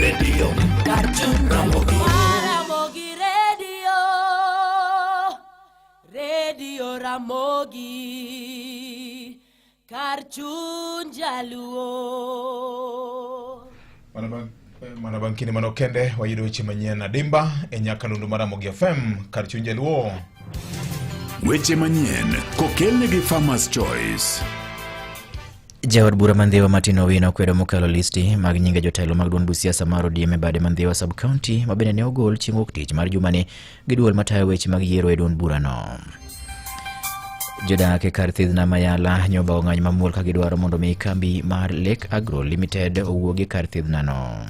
Radio Ramogi. Ramogi Radio, Radio Ramogi, kar chuny jaluo. Mana bang' kinde manok kende wayudo weche manyien adimba e nyakalondo mar Ramogi FM kar chuny jaluo. Weche manyien kokelne gi Farmers Choice. Jaod bura ma Ndhiwa Martin Owino okwedo mokalo listi mag nyinge jotelo mag duond busiasa mar ODM e bade ma Ndhiwa sub county ma bende ne ogol chieng' wuok tich mar jumani gi duol matayo weche mag yiero e duond burano. Jodak e kar thidhna Mayala nyoba ong'any mamuol ka gidwaro mondo mi kambi mar Lake Agro Limited owuog e kar thidhnano.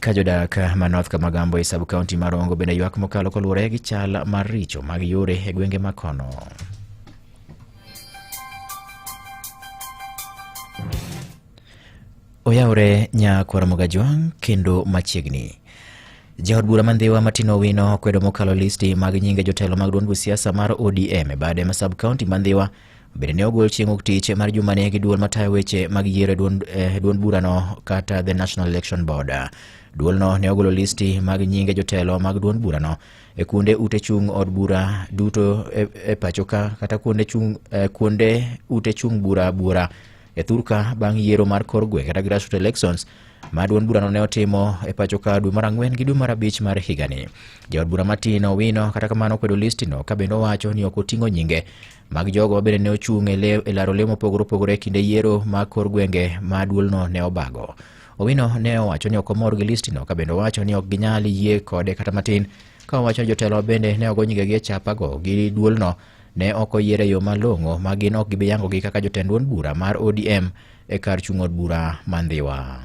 Ka jodak ma North Kamagambo e sub county mar Rongo bende ywak mokalo koluwore gi chal mar richo mag yore e gwenge ma kono. Oyawre nyakwar Mogajwang' kendo machiegni. Jaod bura ma Ndhiwa Martin Owino okwedo mokalo listi mag nyinge jotelo mag duond siasa mar ODM e bade ma sub county ma Ndhiwa bende ne ogol chieng' wuok tich mar jumani gi duol matayo weche mag yiero e duond burano kata the National Election Board. Duolno ne ogolo listi mag nyinge jotelo mag duond burano e kuonde ute chung' od bura duto e pacho ka kata kuonde chung' kuonde ute chung' bura buora e thurka bang' yiero mar kor gweng' kata grassroots elections ma duond burano ne otimo e pacho ka dwe mar ang'wen gi dwe mar abich mar higani. Jaod bura Martin Owino kata kamano okwedo listino ka bende owacho ni ok oting'o nyinge mag jogo ma bende ne ochung' e laro le mopogore opogore e kinde yiero mag kor gwenge ma duolno ne obago. Owino ne owacho ni ok omor gi listino ka bende owacho ni ok ginyal yie kode kata matin ka owacho ni jotelo bende ne ogo nyingegi e chapago gi duolno ne ok oyier e yo malong'o ma gin ok gibi yangogi kaka jotend duond bura mar ODM e kar chung' od bura ma Ndhiwa.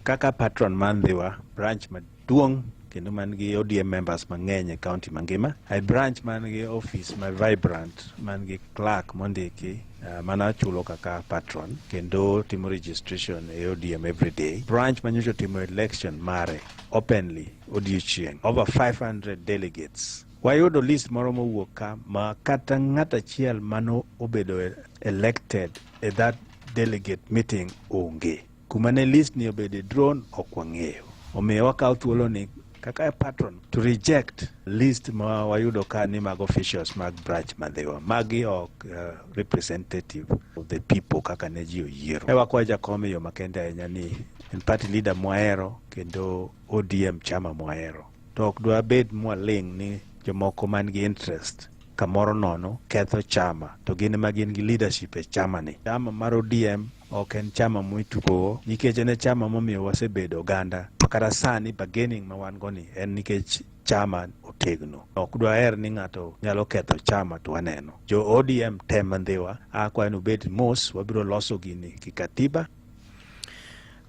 Kaka patron mar Ndhiwa branch maduong' kendo man gi ODM members mang'eny e county mangima, e branch man gi office ma vibrant man gi clerk mondiki mana chulo kaka patron kendo timo registration e ODM every day. Branch manyocha otimo election mare openly odiochieng' over 500 delegates. Wayudo list moro mowuok ka ma kata ng'at achiel mano obedo elected e that delegate meeting onge. Kuma ne list ni obede drawn ok wang'eyo. Omiyo wakawo thuolo ni kaka patron to reject list ma wayudo ka ni mag officials mag branch ma Ndhiwa. Magi ok representative of the people kaka ne ji oyiero. E wakwayo jakom e yo makende ahinya ni en party leader mwahero kendo ODM chama mwahero. To ok dwabed mwaling' ni jomoko man gi interest kamoro nono ketho chama to gin ema gin gi leadership e chama ni. Chama mar ODM ok en chama mitugogo nikech en e chama momiyo wasebedo oganda. Kata sani bargaining ma wan go ni en nikech chama otegno. Ok dwaher ni ng'ato nyalo ketho chama to waneno. Jo ODM tem ma Ndhiwa akwayo ni ubed mos, wabiro loso gini kikatiba.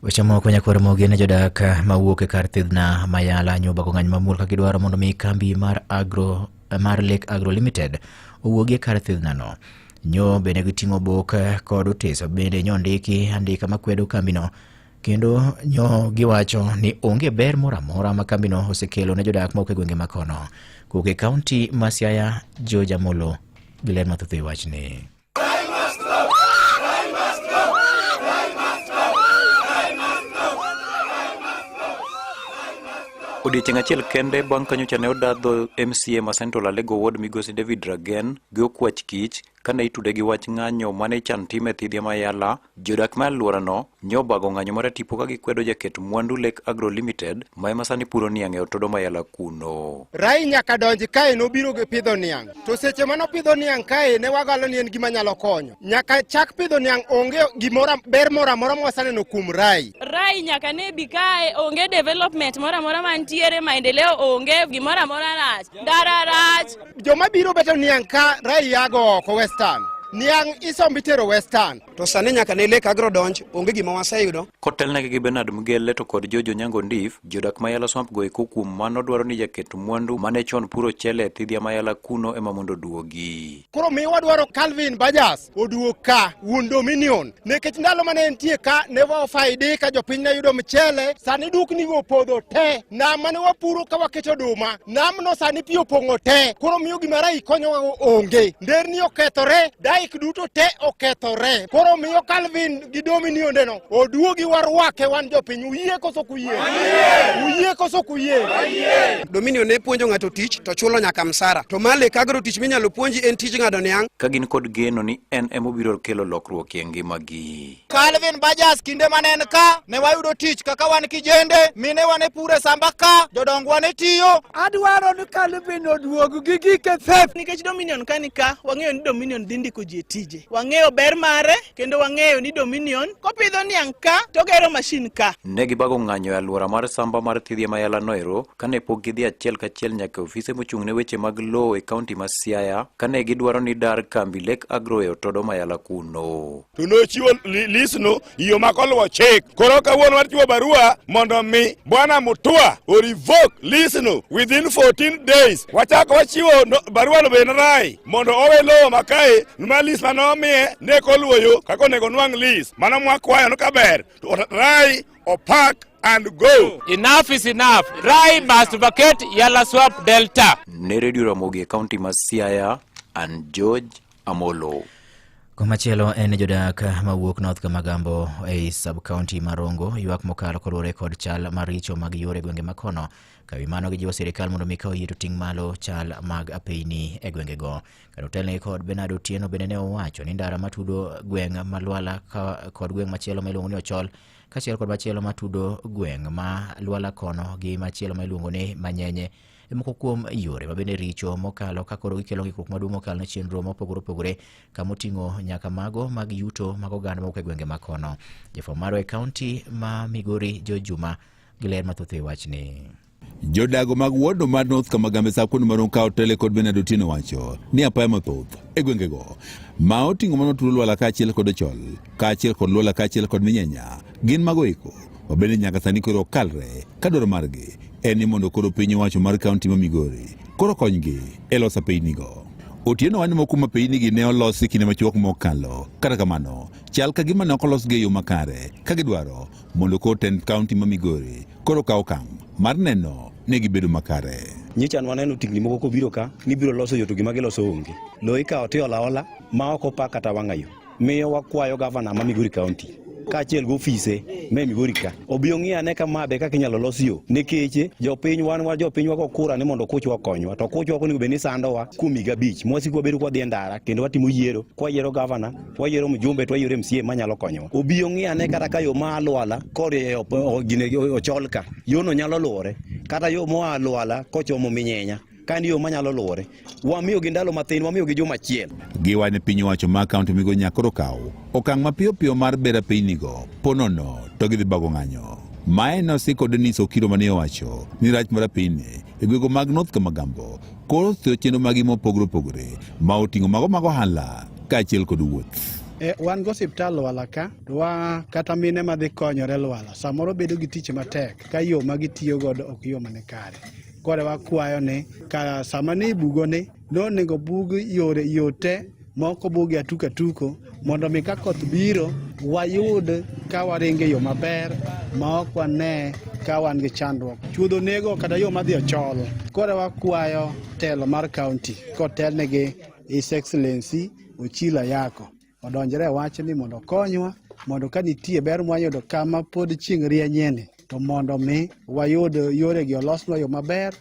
Weche moko nyakwar Mogi ne jodak mawuok e kar thidhna Mayala nyobago ng'any mamuol ka gidwaro mondo mi kambi mar agro mar Lake Agro Limited owuogi e kar thidhnano. Nyo bende giting'o bok kod otis bende nyo ndiki andika makwedo kambino kendo nyo giwacho ni onge ber moro amora ma kambino osekelo ne jodak mawuok e gwenge makono. Kowuok e kaunti ma Siaya, George Amolo gi ler mathoth e wachni. Odiechieng' achiel kende bang' ka nyocha ne odadho MCA ma Central Alego Ward migosi David Ragen gi okwach kich kane itude gi wach ng'anyo mane ichan tim e thidhia ma Yala, jodak ma alworano nyobago ng'anyo mar tipo ka gikwedo jaket mwandu Lake Agro Limited ma ema sani puro niang' e otodo ma Yala kuno. Rai nyaka donj kae nobiro gi pidho niang'. To seche mane opidho niang' kae ne wagalo ni en gima nyalo konyo. Nyaka chak pidho niang' onge gimoro ber moro amora ma waseneno kuom Rai. Rai nyaka ne bi kae onge development moro amora mantiere, maendeleo onge, gimoro amora rach, ndara rach. Joma biro beto niang' ka Rai yago oko Western. Niang' isombo itero Western. To sani nyaka ne Lake Agro donj, onge gima waseyudo. Kotelnegi gi Bernard Mgele to kod George Onyango Ndif, jodak ma Yala Swamp go eko kuom mano dwaro ni jaket mwandu mane chon puro chele e thidhia ma Yala kuno ema mondo oduogi. Koro mi wadwaro Calvin Bajas oduog ka wuon Dominion nikech ndalo mane entie ka ne wafaidi ka jopiny ne yudo mchele, sani dukni go opodho te. Nam mane wapuro ka waketo oduma, namno sani pi opong'o te. Koro miyo gima Rai konyowa onge. Nderni okethore, daik duto te okethore. Koro Koro miyo Calvin gi Dominion no oduogi warwake wan jopiny. Uyie koso ok uyie? Uyie koso ok uyie? Dominion ne puonjo ng'ato tich to chulo nyaka msara. To ma Lake Agro tich minyalo puonji en tij ng'ado niang'. Ka gin kod geno ni en emobiro kelo lokruok e ngimagi. Calvin Bajas kinde mane en ka ne wayudo tich kaka wan kijende, mine wane pure samba ka, jodongwa ne tiyo. Adwaro ni Calvin oduog gi gike thef. Nikech Dominion ka ni ka, wang'eyo ni Dominion dhi ndiko ji e tije. Wang'eyo ber mare kendo wang'eyo ni Dominion kopidho niang' ka to gero mashin ka. Ne gibago ng'anyo e alwora mar samba mar Thidhia Mayala noero kane pok gidhi achiel kachiel nyaka e ofise mochung' ne weche mag lowo e kaunti ma Siaya kane gidwaro ni dar kambi Lake Agro e Otodo Mayala kuno. To nochiwo lisno yo mak oluwo chik. Koro kawuono wachiwo barua mondo mi Bwana Mutua o revoke lisno within 14 days. Wachako wachiwo barua no bende Rai mondo owe lowo ma kae ma lis mane omiye ne ok oluwo yo kaka onego onwang' lis. Mano mwakwayo ni kaber to Rai opak and go. Enough is enough. Rai must vacate Yala Swamp Delta. Ne Radio Ramogi e kaunti ma Siaya, an George Amolo. Komachielo en jodak mawuok North Kamagambo ei sub-county ma Rongo ywak mokalo kaluwore kod chal maricho mag yore gwenge makono. Ka wi mano gijiwo sirikal mondo mi kaw yie to ting' malo chal mag apeyni e gwengego. Kar otelnegi kod Bernard Otieno bende ne owacho ni ndara matudo gweng' ma Lwala kod gweng' machielo ma iluongo ni Ochol kaachiel kod machielo matudo gweng' ma Lwala kono gi machielo ma iluongo ni Manyenye e moko kuom yore mabende richo mokalo ka koro gikelo ng'ikruok maduong' mokalo ne chenro mopogore opogore kama oting'o nyaka mago mag yuto mag oganda mawuok e gwenge makono. Jafwambo marwa e kaunti ma Migori George Juma gi ler mathoth e wachni. Jodago mag wodo mar North Kamagambe sa kuonde marom ka otele kod Bernard Otieno wacho ni apaya mathoth e gwengego ma oting'o mano tulo Lwala kaachiel kod Ochol kaachiel kod Lwala kaachiel kod Minyenya gin mago eko ma bende nyaka sani koro ok kalre ka dwaro margi en ni mondo koro piny owacho mar kaunti ma Migori koro konygi e loso apeynigo. Otieno wacho ni moko kuom apeynigi ne olosi kinde machuok mokalo. Kata kamano, chal ka gima ne ok olosgi e yo makare ka gidwaro mondo koro tend kaunti ma Migori koro kaw okang' mar neno ni gibedo makare. Nyocha waneno tingni moko kobiro ka ni biro loso yo to gima giloso onge. Lowo ikawo to iolo aola ma ok opa kata wang'a yo. Miyo wakwayo gavana ma Migori County kaachiel gi ofise me Migori ka obi ong'i ane ka ma be kaka inyalo los yo nikech jopiny wan wa jopiny wago kura ni mondo okuchwa okonywa to okuchwa ok onego bed ni sandowa kuom higa abich mwasiko wabedo kwadhi e ndara kendo watimo yiero kwayiero gavana wayiero mjumbe to wayiero MCA manyalo konyowa obi ong'i ane kata ka yo ma Lwala korieyo Ochol ka yono nyalo luwore kata yo moa Lwala kochomo Minyenya ka en yo manyalo luwore. Wamiyogi ndalo mathin, wamiyogi juma achiel. Giwacho ni piny owacho ma kaunti Migori nyaka koro kaw okang' mapiyo piyo mar bero apeynigo, po nono to gidhi bago ng'anyo. Mae nosiko Denis Okiro mane owacho ni rach mar apeyni e gwego mag North Kamagambo koro thiro chenro magi mopogore opogore ma oting'o mago mag ohala kaachiel kod wuoth. E, wan gi osiptal Lwala ka to wa kata mine madhi konyore Lwala samoro bedo gi tich matek ka yo ma gitiyo godo ok yo mane kare. Koro wakwayo ni ka sama ni ibugo ni nonego bug yore yo te moko bugi atuko atuko mondo mi ka koth biro wayud ka waringo e yo maber ma ok wane ka wan gi chandruok. Chuodho nego kata yo madhi Ochol. Koro wakwayo telo mar kaunti kotelnegi His Excellency Ochilo Ayako odonjre e wachni mondo okonywa mondo ka nitie ber mwayudo kama pod chieng' rienyeni to mondo mi wayud yoregi olosnwa yo maber.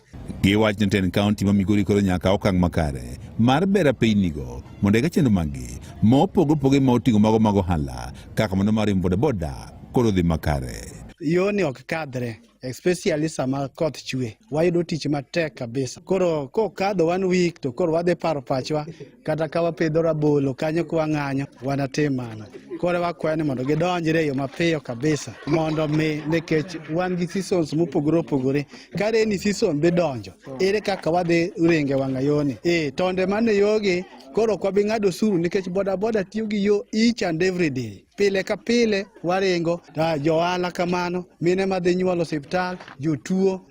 Giwacho ni tend kaunti ma Migori koro nyaka okang' makare mar bero apeynigo mondo eka chenro maggi mopogore opogore ma oting'o mago mag ohala kaka mano mar riembo bodaboda koro dhi makare. Yoni ok kadhre especially sama koth chwe wayudo tich matek kabisa. Koro kokadho one week to koro wadhi paro pachwa kata ka wapidho rabolo kanyo ka wang'anyo wanatim mano. Koro wakwayo ni mondo gidonjre e yo mapiyo kabisa mondo mi nikech wan gi seasons mopogore opogore. Ka rainy season dhi donjo, ere kaka wadhi ringe wang'a yoni? Eh, tonde mane yogi koro ok wabi ng'ado osuru nikech boda boda tiyo gi yo each and every day. Pile ka pile waringo, johala kamano, mine madhi nyuol osiptal, jotuo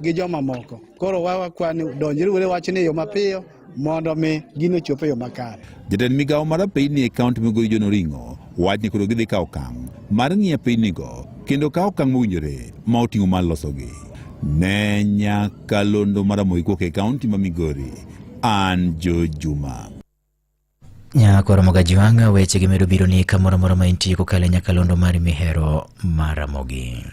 gi joma moko. Koro wakwa ni donjre uru e wachni e yo mapiyo mondo mi gino ochop e yo makare. Jatend migawo mar apeyni e kaunti Migori John Oring'o wacho ni koro gidhi kawo okang' mar ng'iyo apeynigo kendo kawo okang' mowinjore ma oting'o mar losogi. Ne nyakalondo mar Ramogi kowuok e kaunti ma Migori, an Joe Juma. Nyako Ramogi Ajwang' weche gi medo biro ni kamoro amora ma intie kokalo e nyakalondo mari mihero mar Ramogi.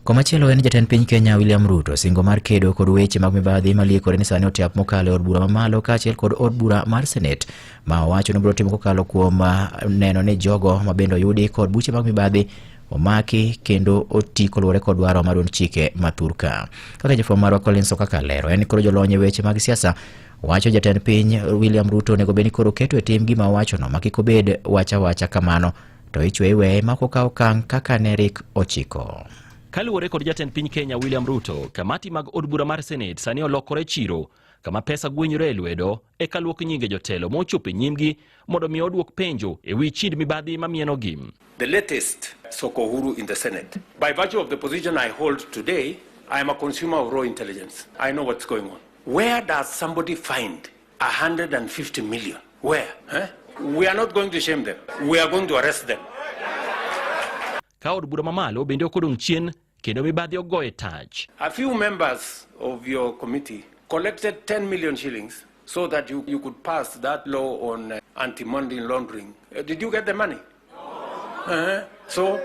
Komachielo en jatend piny Kenya William Ruto singo mar kedo kod weche mag mibadhi maliekore ni sani otiap mokalo e od bura mamalo kaachiel kod od bura mar Senet ma owacho ni obiro timo kokalo kuom neno ni jogo ma bende oyudi kod buche mag mibadhi omaki kendo oti koluwore kod dwaro mar duond chike ma thurka. Kaka jafwambo marwa Collins Okaka lero, en ni koro jolony e weche mag siasa wacho jatend piny William Ruto onego bed ni koro keto e tim gima owachono ma kik obed wach awacha kamano to ichwe iweye ma ok okaw okang' kaka ne rik ochiko. Kaluwore kod jatend piny Kenya William Ruto, kamati mag od bura mar Senate sani olokore chiro kama pesa gwenyore e lwedo eka luok nyinge jotelo mochopo e nyimgi mondo mi oduok penjo e wi chind mibadhi mamienogi. The latest Soko Huru in the Senate. By virtue of the position I hold today, I am a consumer of raw intelligence. I know what's going on. Where does somebody find 150 million? Where? Huh? We are not going to shame them. We are going to arrest them. Ka od bura mamalo bende ok odong' chien kendo mibadhi ogoye tach. A few members of your committee collected 10 million shillings so that you could pass that law on anti-money laundering. Did you get the money? So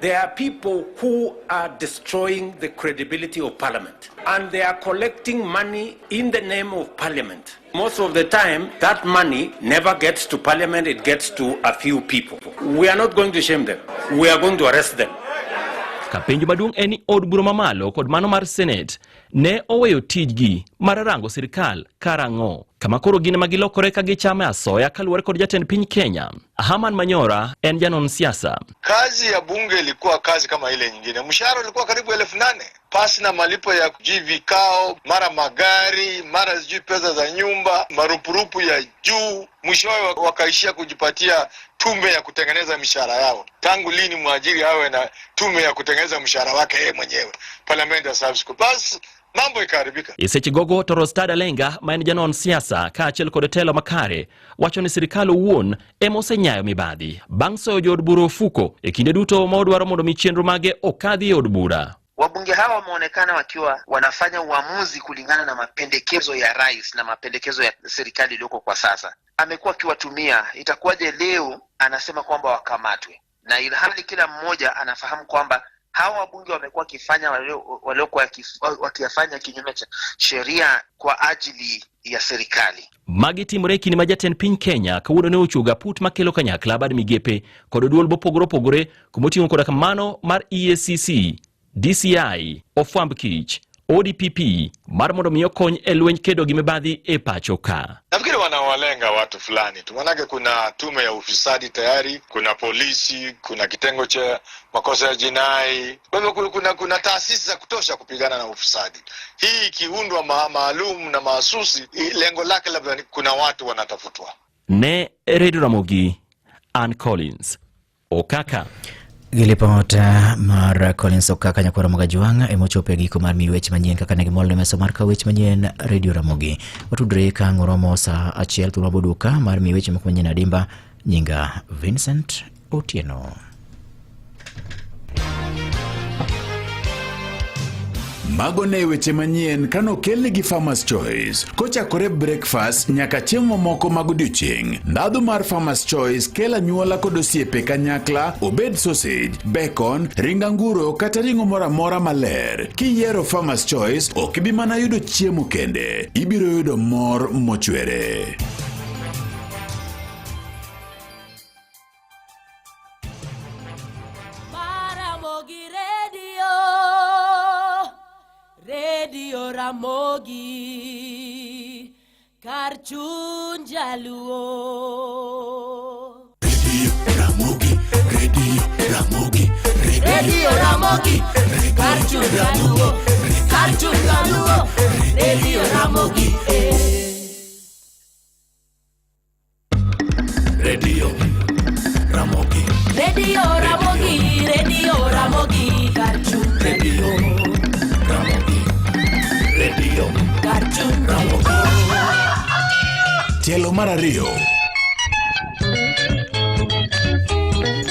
there are people who are destroying the credibility of parliament, and they are collecting money in the name of parliament. Most of the time, that money never gets to parliament, it gets to a few people. We are not going to shame them. We are going to arrest them. Ka penjo maduong' en ni od bura mamalo kod mano mar Senate ne oweyo tijgi mar rango sirkal karang'o, kama koro gin ema gilokore ka gichame asoya kaluwore kod jatend piny Kenya. Herman Manyora en janon siasa. Kazi ya bunge ilikuwa kazi kama ile nyingine. Mshahara ulikuwa karibu 8,000. Pasi na malipo ya sijui vikao, mara magari, mara sijui pesa za nyumba, marupurupu ya juu. Mwishowe wakaishia kujipatia tume ya kutengeneza mishahara yao. Tangu lini mwajiri awe na tume ya kutengeneza mshahara wake yeye mwenyewe? Parliamentary Service Corps. Basi mambo ikaharibika. E seche gogo to Rostada Lenga ma en janon siasa kaachiel kod telo makare wacho ni sirikal owuon ema osenyayo mibadhi bang' soyo jood bura ofuko e kinde duto ma odwaro mondo mi chenro mage okadhi e od bura. Wabunge hawa wameonekana wakiwa wanafanya uamuzi kulingana na mapendekezo ya rais na mapendekezo ya serikali iliyoko kwa sasa. Amekuwa akiwatumia, itakuwaje leo anasema kwamba wakamatwe? Na ilhali kila mmoja anafahamu kwamba hawa wabunge wamekuwa wakifanya waliokuwa wakiyafanya kinyume cha sheria kwa ajili ya serikali. Magi timore e kinde ma jatend piny Kenya kawuono ne ochuogo aput makelo kanyakla bad migepe kod duol mopogore opogore kumoting'o koda kamano mar EACC, DCI, Ofwamb Kich, ODPP mar mondo mi okony e lweny kedo gi mibadhi e pacho ka. Nafikiri wanawalenga watu fulani tu, manake kuna tume ya ufisadi tayari, kuna polisi, kuna kitengo cha makosa ya jinai. Kwa hivyo kuna taasisi za kutosha kupigana na ufisadi. Hii ikiundwa maalum na mahsusi, lengo lake labda ni kuna watu wanatafutwa. Ne Radio Ramogi, Ann Collins, Okaka. Gi lipot mar Collins Okaka nyakwar Ramogi Ajwang' ema ochopo e giko mar miyi weche manyien kaka ne gimol ne meso mar kawo weche manyien Radio Ramogi. Watudre ka ang' oromo sa 1 thuolo maboduoka mar miyi weche moko manyien adimba. Nyinga Vincent Otieno. Mago ne weche manyien kanokelni gi Farmers Choice. Kochakore breakfast nyaka chiemo mamoko mag odiochieng'. Ndhadhu mar Farmers Choice kelo anyuola kod osiepe kanyakla, obed sausage, bacon, ring anguro kata ring'o moro amora maler. Kiyiero Farmers Choice, ok ibi mana yudo chiemo kende, ibiro yudo mor mochwere. Ramogi Radio, Radio Ramogi, kar chuny jaluo. Ramogi, Radio Ramogi, Radio Ramogi, kar chuny jaluo, kar chuny jaluo, Radio Ramogi. Eh. Radio Ramogi, Radio Ramogi, Radio Ramogi, kar chuny Radio Ramogi, Radio kar chuny Ramogi. Tielo mar ariyo.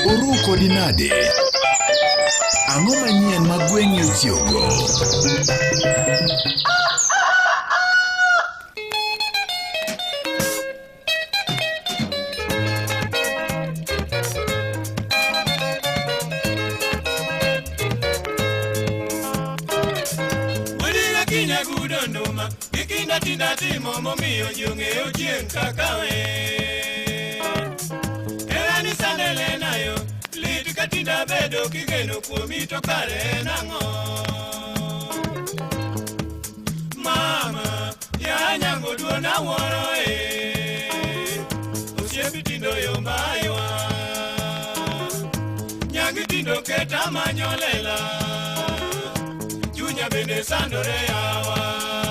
Uru kodi nade? Ang'o manyien ma gweng'i ochiewogo? Gimanda tinda timo momiyo ji ong'eyo chieng' kaka wer. Hera ni sandele nayo, lit ka tinda bedo kigeno kuomi to kare en ang'o? Mama, ya nyango duon awuoro e, osiepi tindo yomba aywa. Nyangi tindo keta manyo lela, chunya bende sandore yawa.